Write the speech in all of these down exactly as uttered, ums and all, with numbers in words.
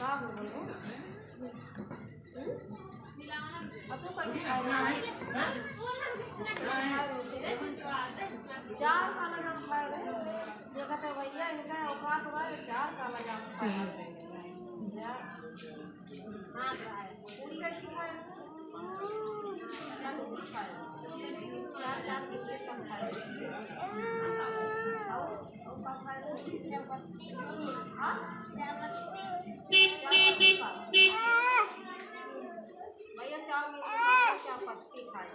का हो गयो? हम्म? अब तू कहीं खाए ना? चार काला जाम खाए रहे। देखा तो भैया, इनका औकात बा, चार काला जाम खाए रहे। या? हाँ, खाए। पूरी का क्यों खाए? चार, चार पीस कम खाए। और, और का खाए? चार पत्ती। हाँ? चार पत्ती। चार पत्ती खा। भैया, चार मिनट में चार पत्ती खाए।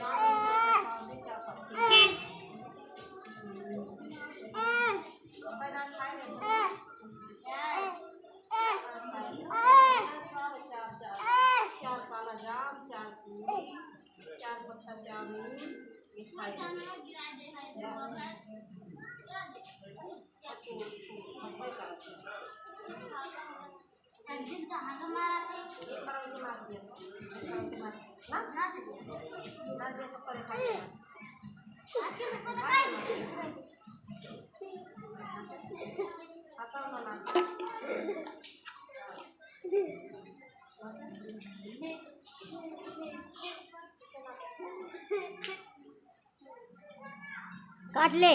चार मिनट में चार पत्ती खाए। बना खाए नहीं। चार, चार, चार, चार काला जाम, चार पूरी, चार पत्ता चाउमीन, ये खाए। एक बार उनको मार दिया, एक बार उनको मार दिया। ना? ना दे, सब करे खाए। काट ले।